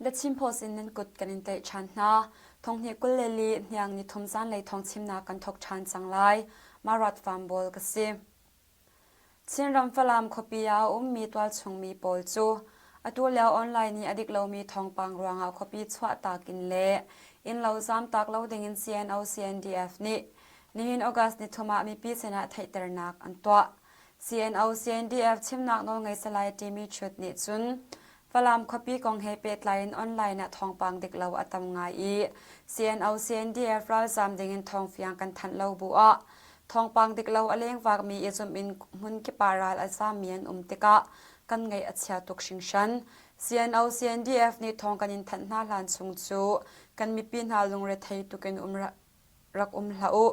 The Chin Post in nan kut kan in tlaih ṭhan hna. Thonghnih 22 hniang ni thum zanlei thawng chimnak kan thawk ṭhan cang lai. Marat Farm Bawl ka si. Chinram Falam khuapi ah a ummi tualchungmi pawl cu atu lio online i a dik lomi thawngpang ruangah khuapi chuahtak in le innlo zamtak lo dingin CNO-CNDF nih nihin August nithum ah mipi sinah theihternak an tuah. CNO-CNDF chimnak nawlngei Salai Timi Chut nih cun Falam khuapi kong he pehtlai in online ah thawngpang dik lo a tam ngai i CNO-CNDF ralzaam dingin thawngfiang kan thanh lo bu ah thawngpang dik lo a lengvakmi i zumh in hmun kip ah ral a zaammi an um tikah kan ngaih a chia tuk hringhran. CNO-CNDF nih thawng kan in thanh hna hlan chung cu kan mipi hna lungrethei tuk in um rak um hlah u.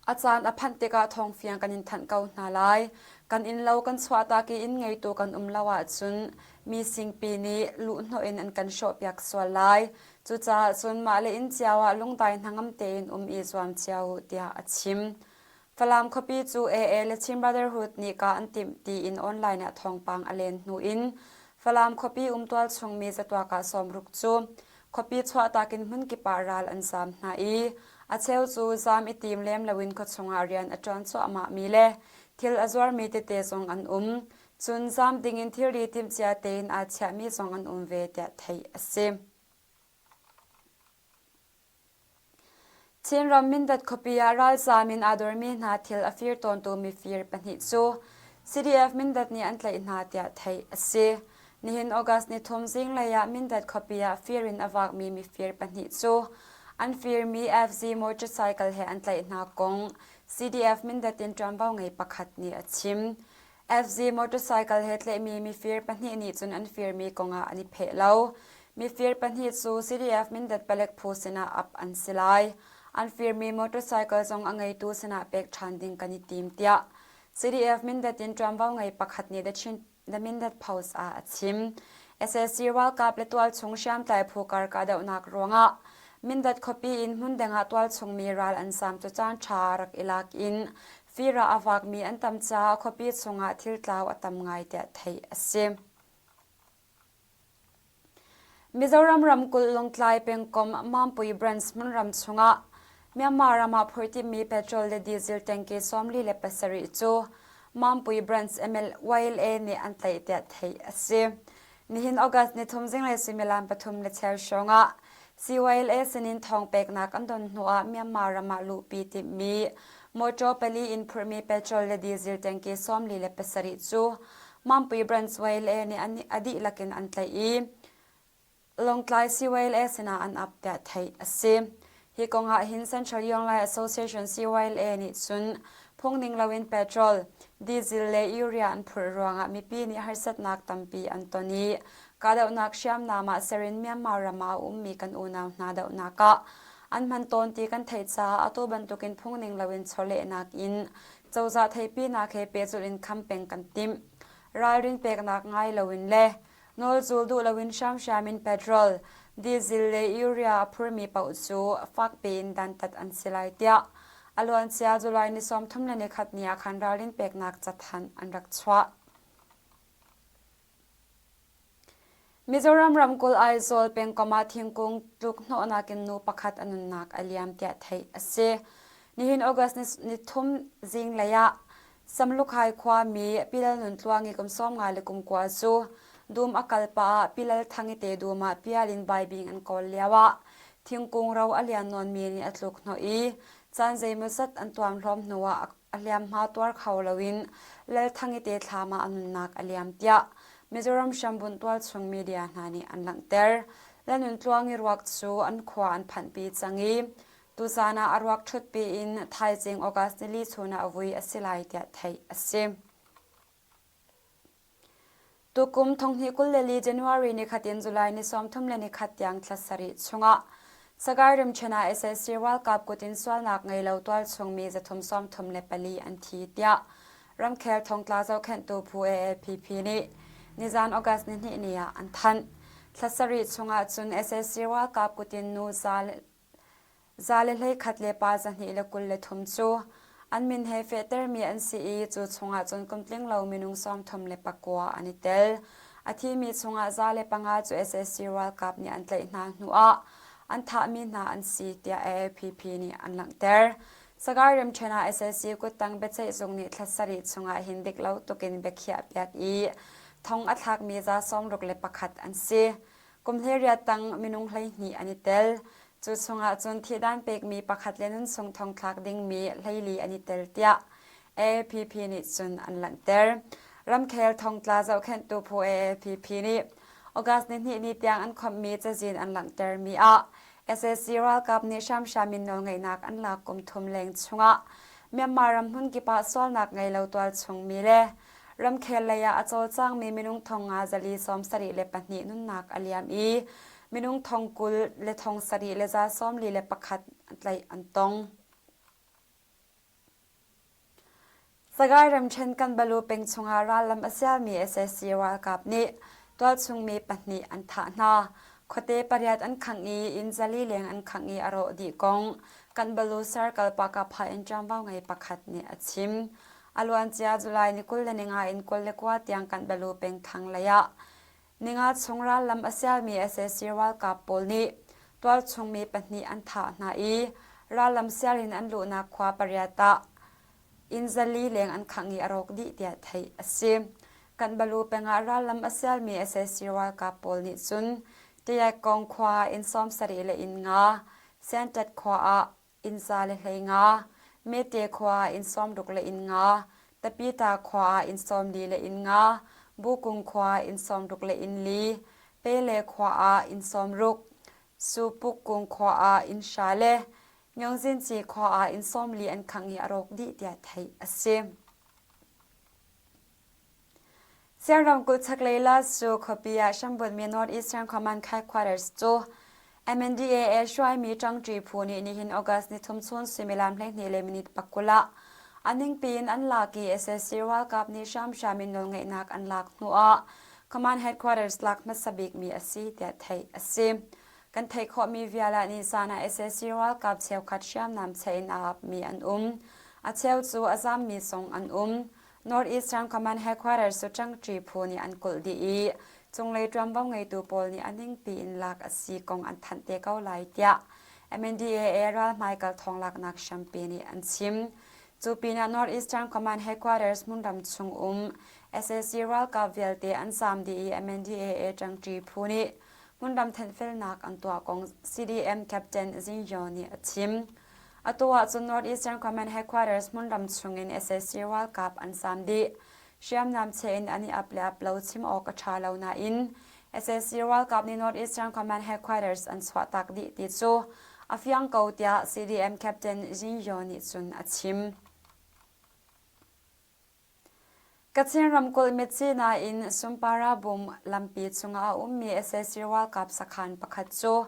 A caan a phanh tikah thawngfiang kan in thanh ko hna lai. Kan innlo kan chuahtak i inn ngeitu kan um lo ahcun mi singpi nih luhhnawh in an kan hrawhpiak sual lai. Cucaah cun mah le inn cio ah lungdai hnangam tein um i zuam cio u tiah a chim. Falam khuapi cu AA le Chin Brotherhood nih kah an timh tiin online ah thawngpang a len hnu in Falam khuapi um tualchung mi zatuak ah sawmruk cu Khuapi chuahtak in hmunkip ah ral an zaam hna i a cheu cu zaam i tim lem loin khuachung ah rian a ṭuan cuahmahmi le thil a zuarmi tete zong an um. Cun zaam dingin thilri timhcia tein aa chiahmi zong an um ve tiah theih a si. Chinram Mindat khuapi ah ralzaam in aa dormi hna thil a fir tawntu mifir pahnih cu CDF Mindat nih an tlaih hna tiah theih a si. Nihin August nithum zinglei ah Mindat khuapi ah fir in a vakmi mifir pahnih cu an firmi FZ motorcycle he an tlaih hna kong CDF Mindat in ṭuanvo ngei pakhat nih a chim. FZ motorcycle he tlaihmi mifir pahnih nih cun an firmi kongah an i pheh lo. Mifir pahnih cu CDF Mindat palek phu sinah ap an si lai. An firmi motorcycle zong a ngeitu sinah pek ṭhan ding kan i tim tiah CDF Mindat in ṭuanvo ngei pakhat nih The Chin The Mindat Post ah a chim. SAC ralkap le tualchung hriamtlai phu kar kahdohnak ruangah Mindat khuapi in hmundang ah tualchung mi ral an zaam cu caan ṭha rak i lak in Fir ah a vakmi an tam caah khuapi chungah thil tlau a tam ngai tiah theih a si. Mizoram ramkulh Lawngtlai pengkomh Mampui branch hmunram chungah Myanmar ram ah phurhtimmi petrol le diesel tanki 47 cu Mampui branch MLYLA nih an tlaih tiah theih a si. Nihin August nithum zinglei suimilam pathum le cheu hrawngah CYLA sinin thawng peknak an don hnuah Myanmar ram ah luhpi timhmi mawṭaw pali in phurhmi petrol le diesel tanki 47 cu Mampui Branch YLA nih a dihlak in an tlaih i Lawngtlai CYLA sinah an ap tiah theih a si. Hi kong ah hin Central Yonglai Association CYLA nih cun phungning loin petrol, diesel le urea an phurh ruangah mipi nih harsatnak tampi an ton i kahdohnak hriamnam ah ser in Myanmar ram ah a ummi kan unau hna dohnak ah an hman tawn ti kan theih caah atu bantukin phungning loin chawlehnak in cozah theihpinak he pehzulh in kham peng kan timh. Ralrin peknak ngai loin le Nawlzul duh loin hramhram in petrol, diesel le urea a phurmi paoh cu fakpi in dantat an si lai tiah a luancia July ni 31 ni ah khan ralrin peknak cathanh an rak chuah. Mizoram ramkulh Aizawl pengkomh ah thingkung tluk hnawhnak in nu pakhat a nunnak a liam tiah theih a si. Nihin August ni thum zinglei ah Samlukhai khuami Pilal Nun Tluang i kum 50 le kum kua cu dum a kal pah ah Pilal Thang i te dum ah pial in baibing an kawl lioah thingkung ro a lian nawnmi nih a tluk hnawh i caan zeimawzat an tuamhlawm hnuah a hliamhma tuar kho loin Lal Thang i te thlam ah a nunnak a liam tiah Mizoram hrambunh tualchung media hna nih an langhter. Lal Nun Tluang i ruak cu an khua an phanhpi cang i Tuzaan ah a ruak ṭhutpi in thaizing August nili chun ah vui a si lai tiah theih a si. Tukum thonghnih 24 January nikhat in July ni 31 tiang thla sarih chungah Sagaing ramṭhen ah sac ralkap kut in sualnak ngei lo tualchung mi zathum 34 an thi tiah ramkhel thongtla zohkhenhtu phu AAPP nih nizan August nihnih ni ah an thanh. Thla sarih chungah cun sac ralkap kut in nu za 121 le pa 223 cu an min he fehtermi an si i cu chungah cun kum tling lo minung 39 an i tel. A thimi chungah 105 cu sac ralkap nih an tlaih hna hnuah an thahmi hna an si tiah AAPP nih an langhter. Sagaing ramṭhen ah sac kuttang biaceihzung nih thla sarih chungah hin dik lo tukin biakhiah piak i thong a thlakmi 61 an si. Kum 18 tang minung 12 an i tel. Cu chungah cun thihdan pekmi pakhat le nunchung thongthlak dingmi 14 an i tel tiah AAPP nih cun an langhter. Ramkhel thongtla zohkhenhtu phu AAPP nih August nihnih ni tiang an khawmhmi cazin an langhtermi ah sac ralkap nih hramhram in nawlngeihnak an lak kum thum leng chungah Myanmar ram hmunkip ah sualnak ngei lo tualchungmi le ramkhel lei ah a cawlcangmi minung thong nga zali 74 nunnak a liam i minung thong 20 le thong sarih le za 41 tlaih an tong. Sagaing ramṭhen Kanbalu peng chungah rallam a sialmi sac ralkap nih tualchungmi pahnih an thah hna. Khuate pariat an khangh i inn zali leng an khangh i a rawh dih kong Kanbalu Circle Pakapha in ṭuanvo ngei pakhat nih a chim. A luancia July ni 25 in 29 tiang Kanbalu peng thlanglei ah Ninga chung rallam a sialmi sac ralkap pawl nih tualchung mi pahnih an thah hna i rallam sial in an luhnak khua pariat ah inn zali leng an khangh i a rawk dih tiah theih a si. Kanbalu peng ah rallam a sialmi sac ralkap pawl nih cun Tayakong khua inn 70 le inn nga, Siantat khua ah inn 150, Mete khua ah inn 60 le inn nga, Tapita khua ah inn 40 le inn nga, Bukung khua ah inn 60 le inn li, Pele khua ah inn 60, Supukung khua ah inn hra le Myongzinci khua ah inn 40 an khangh i a rawk dih tiah theih a si. Siang ramkulh chaklei Lasu khuapi ah hrambunhmi North Eastern Command Headquarters cu MNDAA hruaimi ṭangṭi phu nih nihin August nithum chun suimilam 12 le minute 20 ah a ningpi in an lak i sac ralkap nih hramhram in nawlngeihnak an lak hnuah Command Headquarters lak hmasa bikmi a si tiah theih a si. Kan theih khawhmi vial ah nizan ah sac ralkap cheukhat hriamnam cheh in aa apmi an um. A cheu cu a zammi zong an um. North Eastern Command Headquarters cu ṭangṭi phu nih an kulh dih i cunglei ṭuanvo ngeitu pawl nih a ningpi in lak a si kong an thanh te ko lai tiah MNDAA ral hmaikal thawnglaknak hrampi nih an chim. Cu pinah North Eastern Command Headquarters hmunram chung um sac ralkap vialte an zaam dih i MNDAA ṭangṭi phu nih hmunram thenhfelnak an tuah kong CDM Captain Zing Yaw nih a chim. Atu ahcun North Eastern Command Headquarters hmunram chungin sac ralkap an zaam dih. Hriamnam cheh in an i ap le ap lo chim awk a ṭha lo nain sac ralkap nih North Eastern Command Headquarters an chuahtak dih ti cu a fiang ko tiah CDM Captain Jin Yaw nih cun a chim. Kachin ramkulh Myitkyina in Sumpara bum lampi chungah a ummi sac ralkap sakhan pakhat cu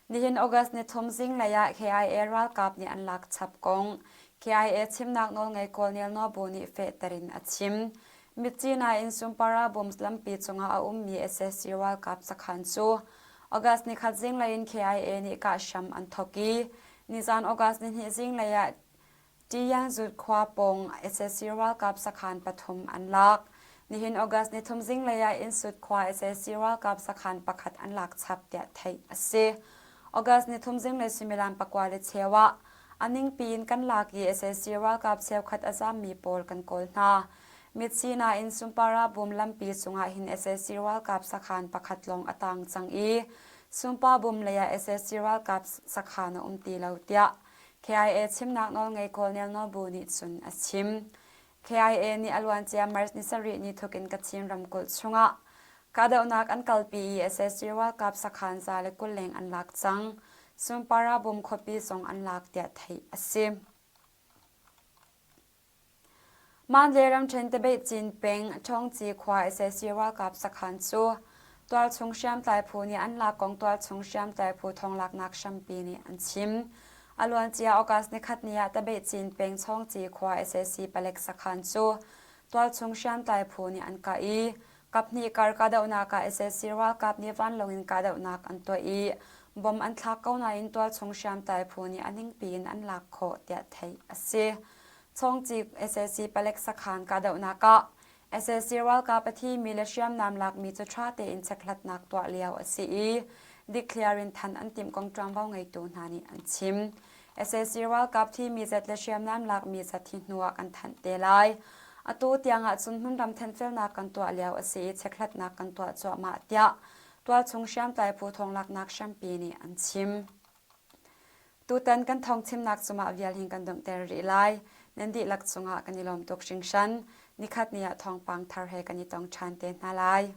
nihin August nithum zinglei ah KIA ralkap nih an lak chap kong KIA chimnak nawlngei Colonel Nobu nih fehter in a chim. Myitkyina in Sumpara bum lampi chungah a ummi sac ralkap sakhan cu August nikhat zinglei in KIA nih kah hram an thawk i nizan August nihnih zinglei ah Tiyanzut khua pawng sac ralkap sakhan pathum an lak. Nihin August nithum zinglei ah Innsut khua sac ralkap sakhan pakhat an lak chap tiah theih a si. August nithum zinglei suimilam pakua le cheu ah a ningpi in kan lak i sac ralkap cheukhat a zammi pawl kan kawl hna. Mitsina in Sumpara bum lampi cungah hin sac ralkap sakhan pakhat lawng a tang cang i Sumpa bum lei ah sac ralkap sakhan a um ti lo tiah KIA chimnak nawlngei Colonel Nobu nih cun a chim. KIA nih a luancia March ni sarih ni thuk in Kachin ramkulh chungah kahdohnak an kalpi i sac ralkap sakhan 120 leng an lak cang. Sunpara bum khuapi zong an lak tiah theih a si. Mandalay ramṭhen Tabeihcin peng Ṭhawngci khua sac ralkap sakhan cu tualchung hriamtlai phu nih an lak kong tualchung hriamtlai phu thawnglaknak hrampi nih an chim. A luancia August nikhat ni ah Tabeihcin peng Chawngci khua sac palek sakhan cu tualchung hriamtlai phu nih an kah i kaphnih kar kahdohnak ah sac ralkap nih vanlawng in kahdohnak an tuah i bom an thlak ko nain tualchung hriamtlai phu nih a ningpi in an lak khawh tiah theih a si. Chawngci sac palek sakhan kahdohnak ah Sac ralkap a thimi le hriamnam lakmi cu ṭha tein chekhlatnak tuah lio a si i dikthliar in thanh an timh kong ṭuanvo ngeitu hna nih an chim. Sac ralkap thimi zat le hriamnam lakmi zat hi hnu ah kan thanh te lai. Atu tiang ahcun hmunram thenfelnak kan tuah lio a si i chekhlatnak kan tuah cuahmah tiah tualchung hriamtlai phu thawnglaknak hrampi nih an chim. Tutan kan thawngchimnak cungah vial hin kan donghter rih lai. Nan dihlak cungah kan i lawm tuk hringhran. Nikhat ni ah thawngpang thar he kan i tong ṭhan te hna lai.